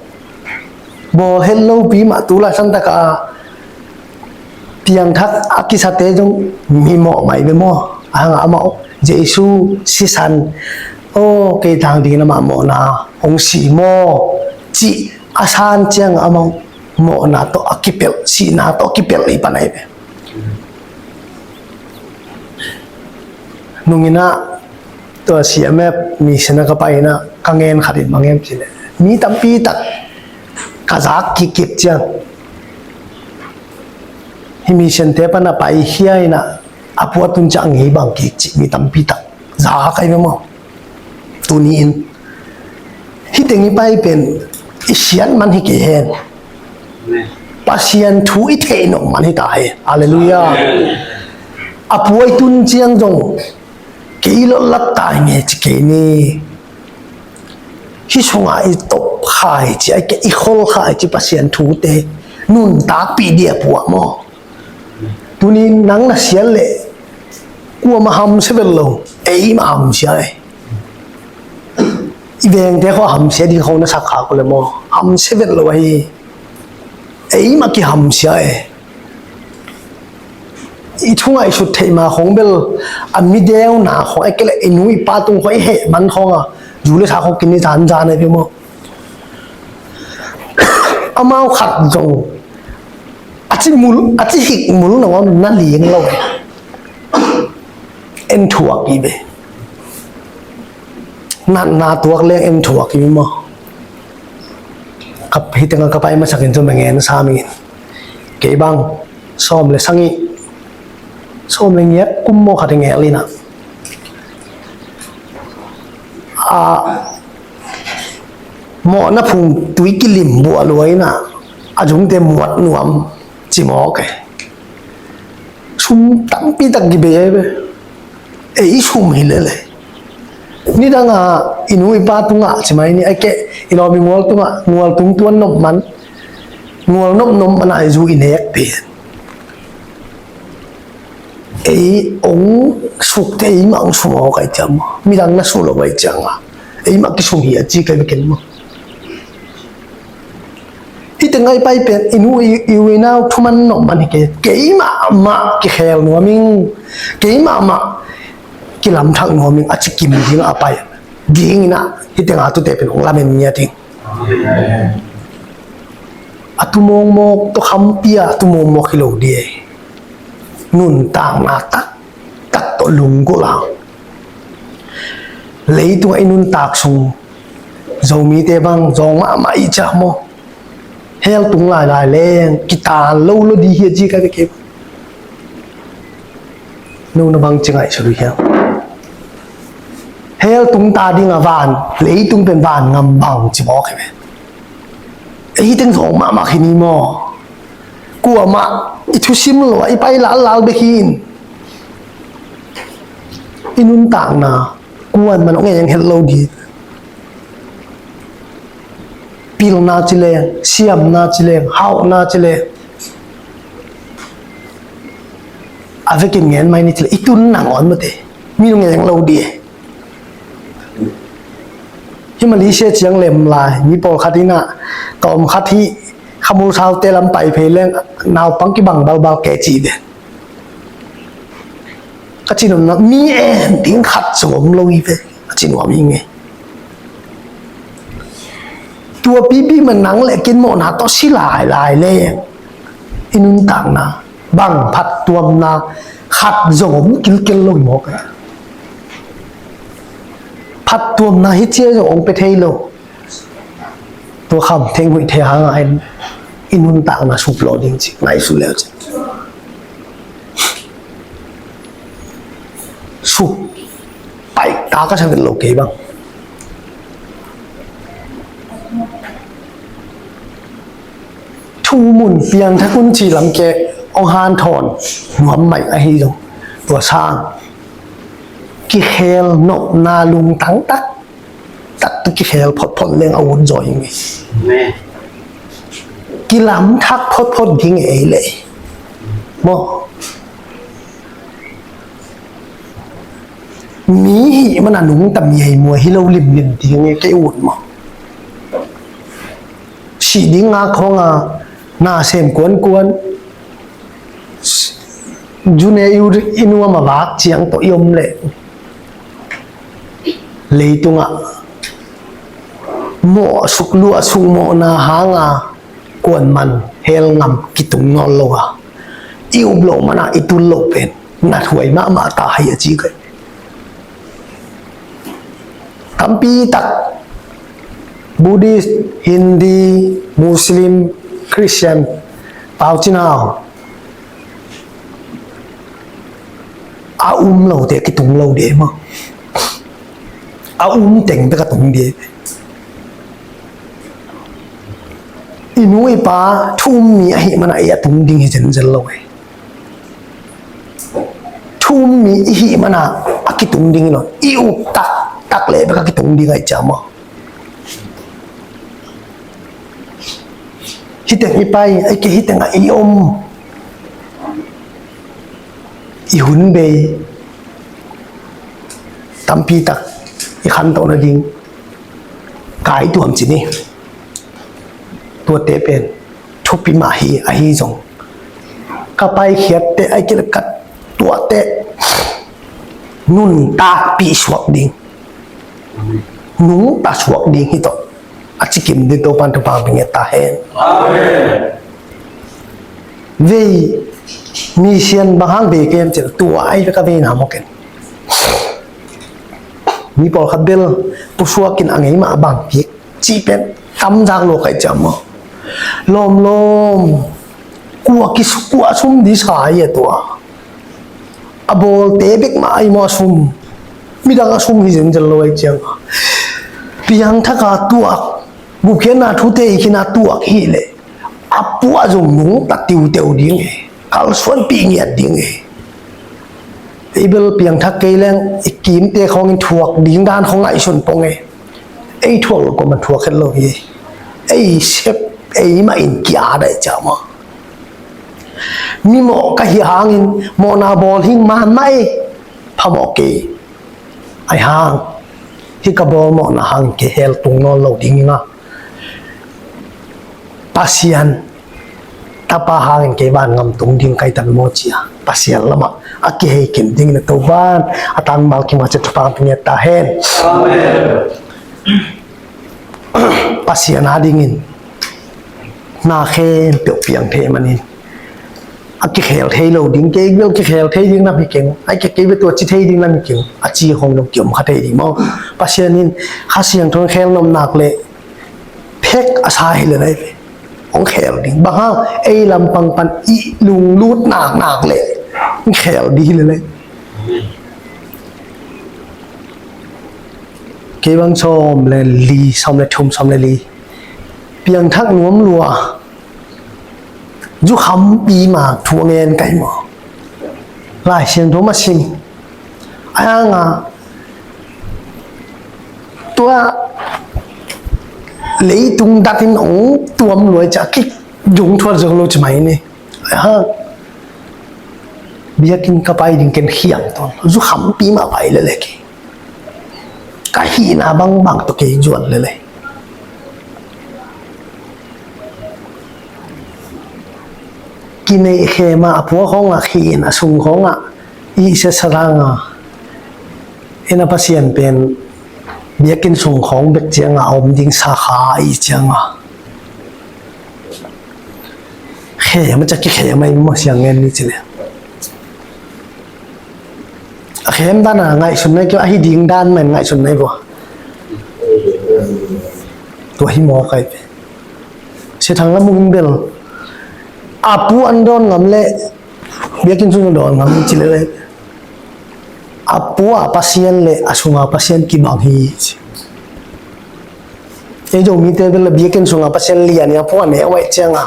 Bawl het lopi mah tu lai santaka piangthak a kisate zong mimawh mai ve maw? A hanga amau Jesu sisan, aw, kei tang dingin amah mawhna hong si maw, cih a san ciang amah mawhna tawh a kipelh, sihna tawh a kipelh i pan ahi ve. Nunginah tua C M F mission ah ka pai inah ka ngen khat in bang hiam cih leh, mi tampi tak ka zak kik kik ciang, hih mission te pan a paikhia inah a pua tun ciang a ngei bang kik cih mi tampi tak zak ahi ve maw. Tuni in hih teng i pai pen i siat man hi kei hen. Pasian thu i theih nop man hi ta hi. Halleluiah. A pua i tun ciang zong kei lotlat ta hi nge ci kei ni. Hih sungah i top kha hi ci, a i khol kha hi ci Pasian thute nuntakpih ding a pua maw. Tuni nang na siat leh kuamah hamsia vet lo, eimah hamsia e. I vengte khawng hamsia ding khawng na sak khak uh leh maw, hamsia vet lo ahi. Eimah kihamsia e. I thu ngaihsut theih ma khawng bel, a mi deuna khawng, a kei leh i nu i pa tung khawng, i heh man khawng a, zu le sa khawng kin i zanzan ahi ve maw. Amau khat zong a ci mul, a ci hik mul na om na ling lo e. En thuak i ve. Natna tuak leng en thuak i ve maw. Ka, hih tengah ka pai masakin zong beng en sam ing. Kei bang sawm le sagih, sawm le giat kum maw khat i ngel inah, a, mawhna phung tui kilim buah lua inah a zungte muat nuam ci mawk e. Sum tampi tak kibei ahi ve. Ei sum hi lele. Nidang a i nu i pa tungah ci mai ni, a kei i lawm i ngual tungah, ngual tung tuan nop man, ngual nop nop man a i zu i nek pen. Ei ong suk te eimah ong sum aw kai ciang maw. Midang na sum lo kai ciang a, eimah kisum hi a ci kai ve ken maw. Hih teng a i pai pen i nu i, i u i nau thuman nop man hi kei, keimah mah kikhel nuam ing, keimah mah kilamthak nuam ing a ci kim ding a pai ding inah hih teng a tute pen hong lamen ngiat ing. A tu mawkmawk tawh khampi a tu mawkmawk hi lo ding e. Nuntakna taktak tawh lunggulh a, leitungah i nuntak sung Zomite bang zawng mahmah i ciah maw. Hell tung lailai leng kitan lo lo ding hi a ci kai ve kei. No na bang ci ngaihsut uh hiam? Hell tung ta ding a van, leitung pen van ngam bang ci mawk hi ve. Ei teng zawng mahmah hi ni maw. Kuamah i thusim lo a i pai lallal bek hi in. I nuntakna kuaman hong eng het lo ding. Pilna ci leng, siamna ci leng, hauhna ci leng, a vekin ngen mai ni ci leng i tun nangawn mate mi hong eng lo ding. Hih Malaysia ciang lem lai mi pawlkhat inah tawmkhat hih khamul saute lam pai phei leng naupang kibang balbal ke ci ve. Ka ci nuam na mi en ding khat zong om lo hi ve. Ka ci nuam hi nge. Tua pipi man nang le kin mawhna tawh si lailai le i nuntakna bang phattuamna khat zong om kilkel lo hi mawk a. Phattuamna hi cia zong om pe thei lo. Tua kham theng huih thei hang a en i nuntakna sup lo ding ci ngaihsut leu ci. Sup paih ta ka sa vet lo kei bang. Thu mun piangthak un ci lam kek hong hanthawn nuam mai ahi zong tua sang kikhel nopna lungtang tak tak tu kikhel photphot leng a ut zaw hi nge. Kilamthak photphot ding e ei le ei maw. Mi hih man a nungta mi hei muai hi lo limlim ding e kei ut maw. Sih ding ngak khawng a na sem kuankuan. June i ut i nuam a vak ciang tawh i om leh Leitungah mawh a suk, luah a suk mawhna hanga kuaman hell ngam kitung nawn lo a, i up loh mana i tul loh pen nathuai mahmah ta hi a ci kei. Tampi tak Buddhist, Hindi, Muslim, Christian, pau cin hau, a um lote kitung lo ding maw? A um teng bek a tung ding. I nu i pa thu um mi ahih mana ei a tung ding hi zenzen lo ei. Thu um mi i hih mana a kitung ding hi lo. I up taktak leh bek a kitung ding ahi ciang maw? Hiteng i pai, ei kei hitengah i om, i hun bei, tampi tak i khantoh nading kai tuam ci ni. Tuate pen thupi mah hi, ahi zong ka paikhiatte, ahih kei leh ka tuahte nuntakpih suak ding, nungta suak ding hi tawh a ci kim ding Topan thupha pia ngiat ta hen. Amen. Vei, mi sian bang hang vei kem cil tua ai ka veina mawk in. Mi pawlkhat bel pusuak in a ngei mah a bang piak cih pen tamzak lo kai ciam maw? Lawmlawm, kua ki, kua sum di sa ai a tua. A bawlte bek mah ai maw a sum? Midang a sum hi zenzen lo ai ciang a, piangthak a tuak, gupkhiatna thute i khin a tuak hi leh a puah zong nungta tiuteu ding e, kalsuanpih ngiat ding e. Ei bel piangthak kei leng i kimte khawngin thuak ding dan khawng ngaihsun pong e. Ei thuak lo kuaman thuak het lo hi. Ei sep, ei mah in kia dai ciam a. Mimawh ka hih hangin mawhna bawl hing man mah ei. Phamawh kei. Ai hang, hih ka bawl mawhna hangin kei hell tung nawn lo ding hi nga. Pasian Tapa hangin kei van ngam tung ding kai tan maw cia, Pasian lamah a kihei kim dingin a Topan a tangval kim a ciat thupha pia ngiat ta hen. Amen. Pasian a dingin na khempeuh piang thei manin a kikhel thei lo ding, kei bel kikhel thei ding lam hi keng, ai kei, kei bel tua ci thei ding lam hi keng, a ci khong dong kiom kha thei ding maw? Pasian in Kha Siangtho in khel nop nak leh phek a sa hi lel ai ve. Hong khel ding. Bang hang, ei lampang pan i lunglut nak nak leh hong khel ding hi lel ai. Kei bang sawm le li, sawm le thum, sawm le li piangthak nuam lua. Zukhampi ma thu a ngen kai maw? Lai Siangtho ma sim. Ai hanga tua leitung datin ong tuam luai ca kik zung thuat zong lo ci mai ni. Ai hang biakinn ka pai ding ken khiam ton. Zukhampi ma pai lele ki. Ka hihna bangbang tawh kei zuan lele. Kineih khem a, a pua khawngah khin, a sung khawngah i sia saranga. Ena Pasian pen biakinn sung khawng bek cianga a om ding sa kha i cianga. Khem a ca kikhem a i maw siang ngen ni ci le. A khem dan a ngaihsun nai kio, a hi ding dan man ngaihsun nai bua. Tua hi maw kai pe. Sia Thang Lam Mung in bel a pu an dawn ngam le biakinn sung dawn ngam ci le le. A pu a Pasian le a sunga Pasian kibang hi ci. Ei Zomite bel le biakinn sunga Pasian lian i a pu a ne a wai cianga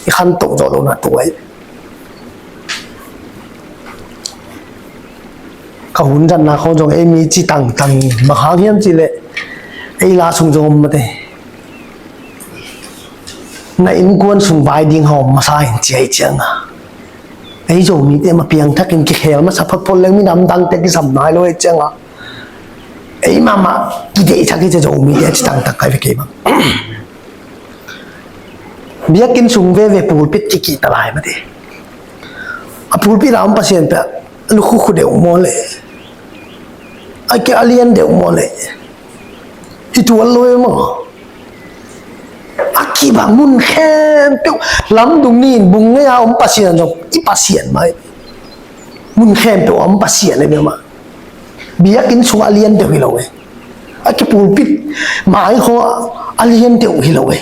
i khan tok zo lo na tuai. Ka hun zatna khawng zong ei mi ci tangtang bang hang hiam ci le ei la sung zong om mate. Na innkuan sung vai ding hawm masa in ci ai cianga. Ei Zomite ma piangthakin kikhel masa photphot leng minam dangte kisam nai lo ai cianga. Ei mahmah kideihthak hi ci Zomite a ci tangtang kai ve kei bang. Biakinn sung veve pulpit kikihta lai mate. A pulpit a om Pasian pia lukhukhu deuh maw le. A kia a lian deuh maw le. I tual lo e maw. A kibang mun khempeuh, lamdung ni-in bung ngei a om Pasian zong i Pasian mah hi. Mun khempeuh a om Pasian hi mah. Biakinn sungah a lian deuh hi lo e. A kipulpit mai khawng a lian deuh hi lo e.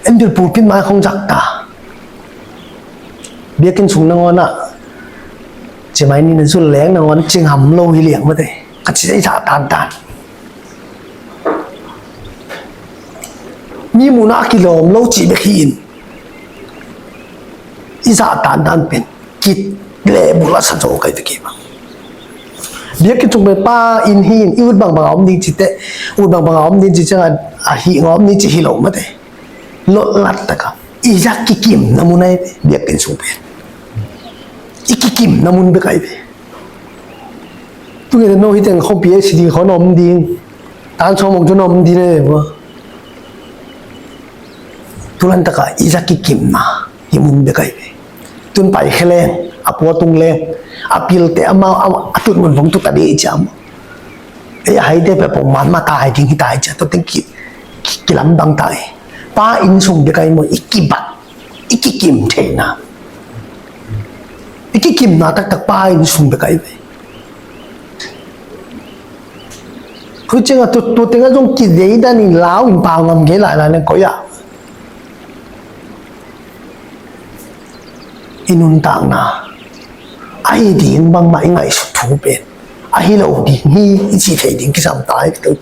Enbil pulpit mai khawng zak ta. Biakinn sung nangawn ah, ci mai ni na zul leng nangawn cing ham lo hi liang mate. Ka ci zai zah tantan. Mi mun ah kilawm lo cih bek hi in, i zah tantan pen kit le bul a sa zo kai ve kei bang. Biakinn sung pen pa inn hi in, i ut bangbang a om ding ci teh, ut bangbang a om ding ci ciangah, a hih ngawm ni ci hi lo mate. Lotlat taka i zak kikimna mun ai ve, biakinn sung pen. I kikimna mun bek ai ve. Tungin no hi teng khawmpi a si ding khawng om ding. Tan sawm ong cun om ding e maw. Tulan taka i zak kikimna hi mun bek ai ve. Tun pai khe leng, a pua tung leng, a pilte amau a, a tut mun vong tut a dih ciam. Ei a haite pe pong man ma tai ding hi tai cia, tua teng ki, ki, kilam bang tai. Pa inn sung bek ai maw, i kibat, i kikim theihna. I kikimna taktak pa inn sung bek ai ve. Hui ciangah tu, tu tengah zong kidei dan in lau in pau ngam ngei lai lai nang koih ah. I nuntakna ahi ding bangmah i ngaihsut thu pen ahi lo ding hi i cih thei ding kisam ta hi tu.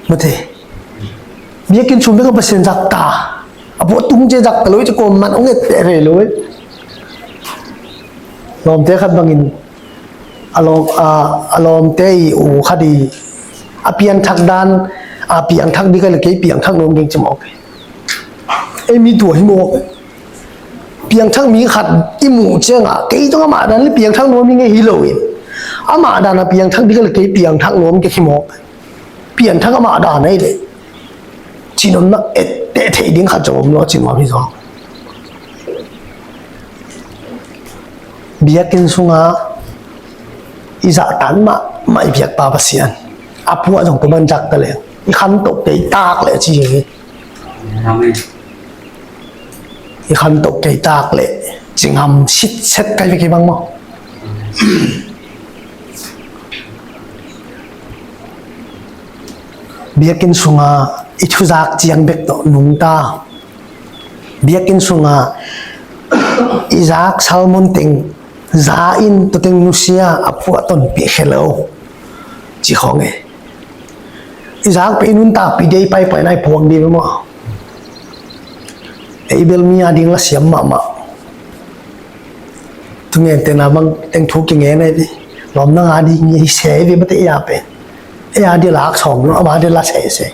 Mate. Biakinn sung bek a Pasian zak ta. A buah tung cia zak ta lo i ci kuaman ong et peh ve lo i. Lawmte khat bangin a lawm, a, a lawmte i u khat i a pianthak dan, a piangthak ding ka le kei piangthak nuam ding ci mawk. Ei mi tua hi mawk. Piangthak mi khat i muh ciangah kei zong amah dan le piangthak nuam hi ngei hi lo in. Amah dan a piangthak ding ka le kei piangthak nuam kei hi mawk. Piangthak amah dan ahi le. Cihnopna etteh theih ding khat zong om lo, cihnop hi zong. Biakinn sungah i zahtan mahmah i biakpa Pasian a puah zong tua man zak ta leng i khantoh kei tak leh ci hi. Amen. I khantoh kei tak leh cingham sitset kai ve kei bang maw. Biakinn sungah i thuzak ciang bek tawh nungta. Biakinn sungah i zak sermon teng za in tua teng nusia a puah tonpih khe lo ci khawng e. I zak peh i nuntakpih dei paipai nai puak ding maw. Ei bel mi a ding la siam mahmah. Tungen tena bang teng thu kingen ai ve. Lawm nang a ding hi se ai ve mate ei a pen. Ei a ding lak sawm lo, ama ding la sese.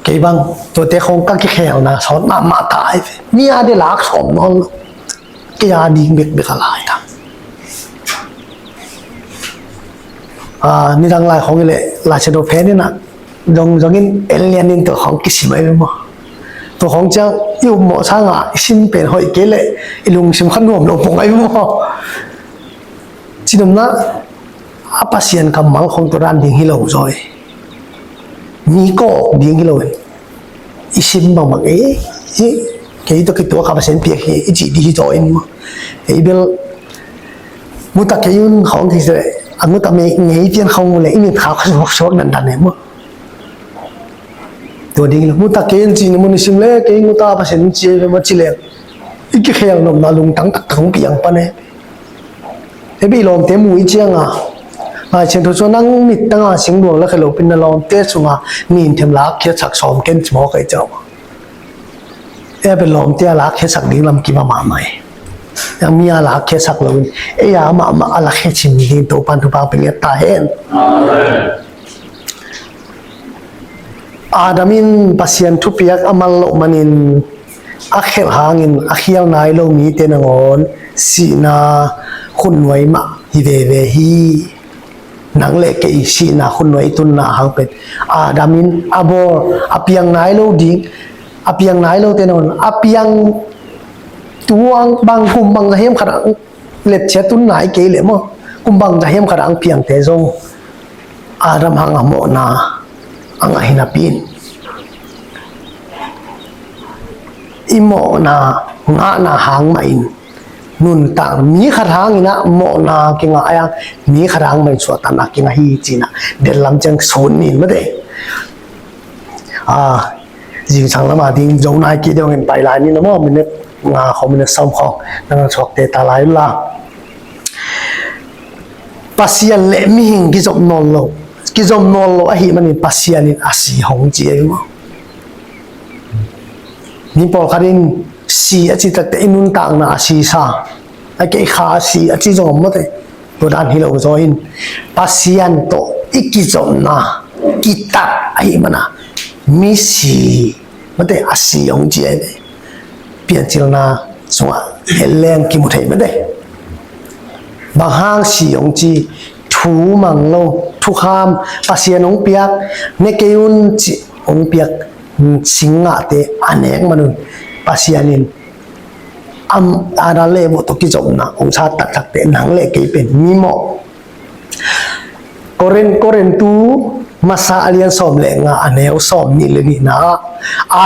Kei bang tuate khawng ka kikhelna sawt mahmah ta ai ve. Mi a ding lak sawm lo. Kei a ding bekbek a lai ta. A, nidang lai khawng i leh Lai Siangtho phen in a zong zong in en lian in tua khawng kisim ai ve maw. Tua khawng ciang i upmawh sangah i sim pen hoih kei leh i lungsim kha nuam lo pong ai ve maw. Cihnopna a Pasian kammal khawng tua dan ding hi lo zaw e. Mi kawk ding hi lo in. I sim bangbang e, hi, kei tawh kituak a Pasian piak hi i cih ding hi zaw in maw. Ei bel muta kei un khawng kei se a muta me ngei pian khawng mu le i mit kha kha suak suak dan dan e maw. Tua ding lo muta kei in cih ni mun i sim le kei muta Pasian in ci e maw ci le i kikhel nopna lungtang taktak hong piang pan e. Hei beh i lawmte mu i cianga Lai Siangtho sungah nang mittanga singluang la khe lopin na lawmte sunga nin them lakkhiatsak sawm ken ci mawk ahi ciang. Ei a beh lawmte a lakkhiatsak ding lam kiva mahmah e. Ei a mi a lakkhiatsak loin ei a mahmah a lakkhiat cin ding Topan thupha pia ngiat ta hen. Amen. Adam in Pasian thupiak a mal loh manin a khelh hangin a khial nai lo mite nangawn sihna khutnuai mah hi veve hi. Nang le kei sihna khutnuai i tunna hang pen Adam in a bawl a piang nai lo ding, a piang nai lote nangawn a piang tuang bang kum bang zahiam khat a lepcia tun nai kei leh maw. Kum bangzah hiam khat a hong piangte zong Adam hang a mawhna a ngah hi napi in, i mawhna ngahna hang mah in nuntak, mi khat hangin ah mawhna kingah a, mi khat hang mah in suahtakna kingah hi ci-in ah, dellam ciang sun ni mate. A, zingsang lam a ding zo nai kei deuh in pai lai ni na maw, minute nga khawng, minute sawm khawng, nang suakte ta lai uh la. Pasian le mihing kizom nawn lo, kizom nawn lo ahih manin Pasian in a si hong ci ahi maw. Mi pawlkhat in si a cih takteh i nuntakna a sisa, a kei kha a si a ci zong om mate. Tua dan hi lo zaw in, Pasian tawh i kizopna kitat ahih mana misi mate, a si hong ci ahi ve. Piancilna sungah en leng kimu thei mate. Bang hang si hong ci? Thu mang lo, thukham, Pasian hong piak, ne kei un cih hong piak, singngahte a nek man un Pasian in am, Adam le Eva tawh kizopna hong sa taktakte, nang le kei pen mimawh. Korin, Korintu masa a lian sawm le nga, a neu sawm nih le nihna ah,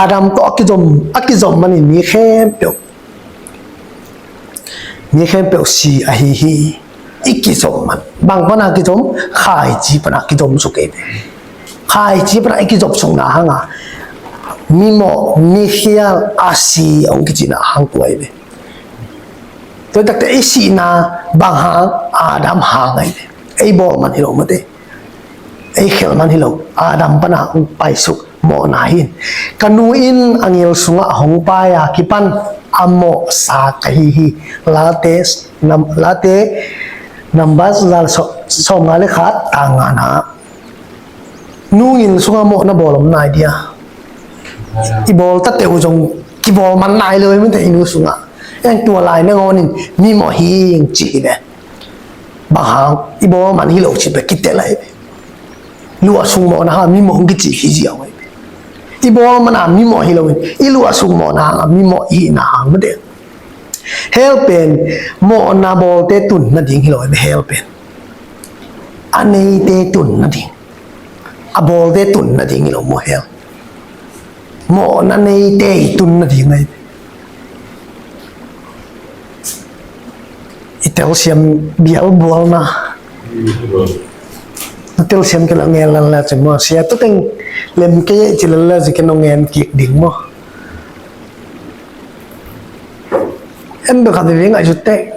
Adam tawh a kizom, a kizom manin mi khempeuh, mi khempeuh si ahi hi. I kizom man, bang pana kizom? Khaici pana kizom suk ei ve. Khaici pana i kizopsukna hanga mimawh, mikhial, a si hong kicihna hang tua ei ve. Tua takte i sihna bang hang? Adam hang ahi ve. Ei bawl man hi lo mate. Ei khelh man hi lo. Adam pana hong paisuk mawhna hi in. Ka nu in angel sungah hong pai a kipan a mawhsa ka hi hi. Late, nam, Late Numbers za sawm, sawmnga le khat, tang ngana. Nu ngil sungah mawhna bawl om nai dia. I bawl ta teuh zong kibawl man nai lo hi mate i nu sungah. Eng tua lai nangawn in mimawh hi ing ci hi ve. Bang hang? I bawl man hi lo ci ve, kitel ahi ve. Luahsuk mawhna hang mimawh hong kici hi ziau ahi ve. I bawl mana mimawh hi lo in, i luahsuk mawhna hang a mimawh i hihna hang mate. Hell pen mawhna bawlte tun nading hi lo ahi ve, hell pen. A neite tun nading. A bawlte tun nading hi lo maw hell. Mawhna neite i tun nading ahi ve. I telsiam bial bualna. Na telsiam kei la ngen lala ci maw. Sia tu teng lem kei ci lala ci kei nong ngen kik ding maw. En bek khat veve ngaihsut teh.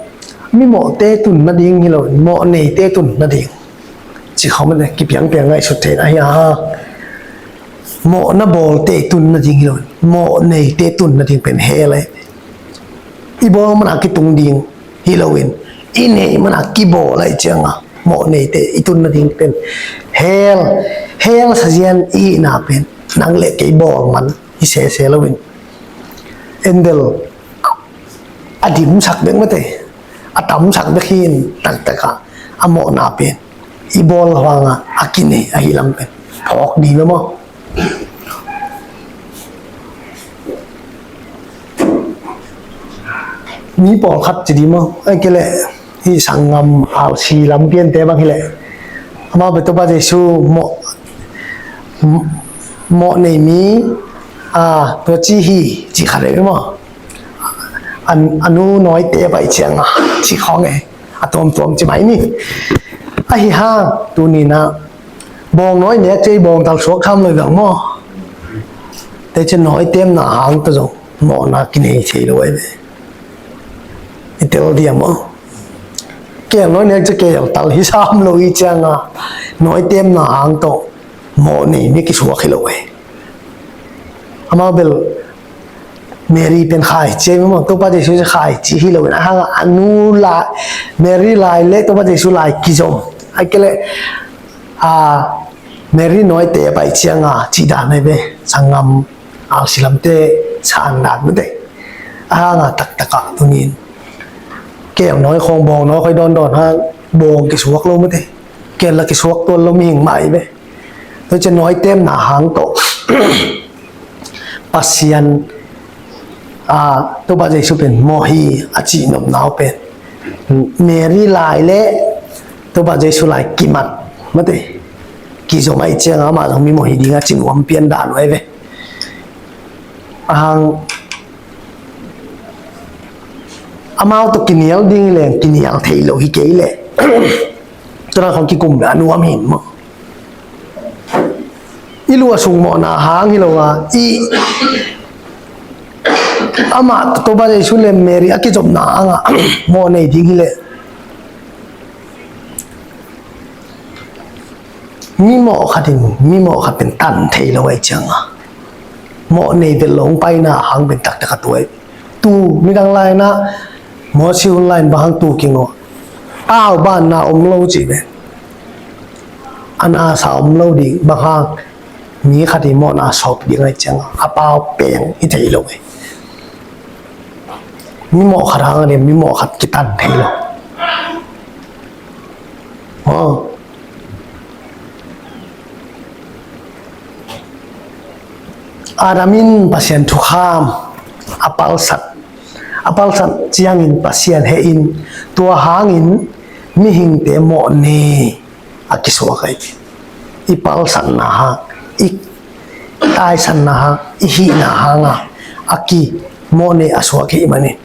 Mimawhte tun nading hi lo, mawh neite tun nading. Ci khawm en kipiangpiang ngaihsut thei ahi a. Mawhna bawlte tun nading hi lo, mawh neite tun nading pen hell ahi. I bawl mana kitung ding hi lo in, i neih mana kibawl ahi cianga mawh neite i tun nading pen hell, hell sazian i hihna pen nang le kei bawl man hi sese lo in. Endel a dimsak bek mate, a tamsak bek hi in, taktakah a mawhna pen i bawl hanga a kinei ahi lam pen phawk ding lo maw. Mi pawlkhat ci ding maw, ai kei leh hih sanggam alsi lam piante bang hi leh, amau bek Topa Jesu mawh, mawh nei mi, a, tua ci hi ci khat leh maw. A nu nawite a pai cianga ci khawng e, a tuamtuam ci mai ni. Ahi hang tuni-in ah bawng nawi nek ci, bawng tal suak tham lo i bang maw. Teci nawi temna hang tawh zong mawhna kinei thei lo ahi ve. I tel diam maw. Keel nawi nek ci, keel tal hi sam lo i cianga nawi temna hang tawh mawh nei mi kisuak hi lo e. Amau bel Mary pen khaici ahi maw, Topa Jesu khaici hi lo in, a hang a nu lai, Mary lai le Topa Jesu lai kizom. Ai kei leh, a, Mary nawite a pai cianga cih dan ahi ve, sanggam alsi lamte san dan mate. A hang a taktakah tuni-in keel nawi khawng, bawng nawi khawng dawndawn hang, bawng kisuak lo mate. Keel la kisuak tuan lo mihing mah ahi ve. Tua ciang nawi temna hang tawh Pasian, a, Topa Jesu pen mawh hi a cih nopna uh pen Mary lai le Topa Jesu lai kimat mate, kizom ahih ciangin amah zong mimawh hi ding a ci nuam pian dan uh ahi ve. Ahang amau tawh kinial ding hi leng kinial thei lo hi kei leh, tua dan khong kikum leh a nuam hi maw. I luah sung mawhna hang hi lo a, i amah Topa Jesu le Mary a kizopna hangah mawh nei ding hi leh, mimawh khat in mimawh khat pen tan thei lo ahih ciangin, mawh nei vet lo hong paina hang pen taktak a tuai. Tu midang lai-in ah, Mosi hun lai-in bang hang tu kingawh, pau banna om lo cih pen, a nasa om lo ding. Bang hang, mi khat i mawhna sawp ding ahih ciangin a pau peng hi thei lo hi. Mimawh khat hang a diam, mimawh khat kitan thei lo. Aw. Adam in Pasian thukham a palsat, a palsat ciangin Pasian heh in, tua hangin mihingte mawh nei a kisuak ahi. I palsatna hang, i taisanna hang, i hihna hanga a ki mawh nei a suak ahih manin,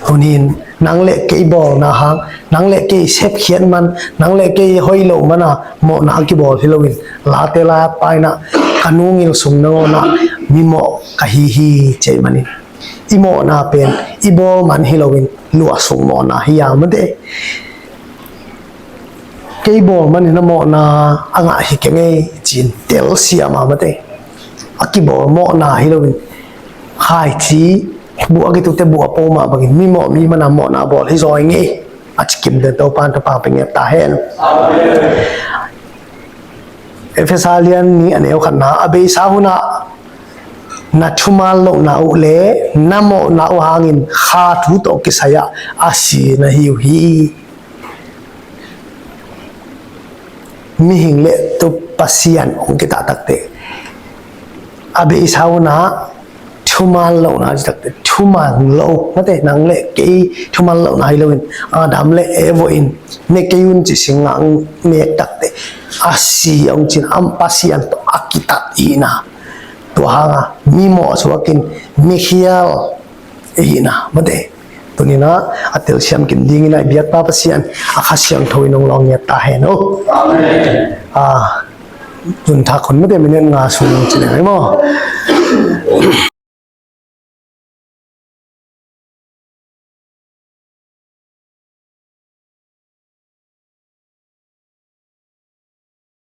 tuni-in nang le kei bawlna hang, nang le kei sepkhiat man, nang le kei hoih loh mana mawhna a kibawl hi loin, Late lai-at pa-in ah, ka nu ngil sung nangawn ah mimawh ka hi hi, ci ahih manin, i mawhna pen i bawl man hi loin luah sung mawhna hi a, mate. Kei bawl manin a mawhna a ngah hi keng ei, ci-in telsiam a, mate. A kibawl mawhna hi loin, khaici buh a kitute buh a po mah bangin, mimawh mi mana mawhna bawl hi zaw ing ei, a ci kim den. Topa'n thupha pia ngiat ta hen. Amen. Efesa lian nih a neu khatna, a beisa hunah na thuman lohna uh le na mawhna uh hangin kha thu tawh kisai-ah a si na hi uh hi. Mihing le tu Pasian hong kitahtakte, a beisa hunah thuman lohna ci takte, thuman lo, mate, nang le kei thuman lohna hi loin, Adam le Eva in ne kei un ci singah hong nek takte, a si hong cin, am Pasian tawh a kitat ihihna. Tua hanga mimawh a suakin mikhial ihihna, mate. Tuni-in ah a telsiam kim dingin ah i biakpa Pasian a Kha Siangtho in hong lawng ngiat ta hen aw. Amen. Ah, zunthak hun mate, minute nga sung ci leng hi maw.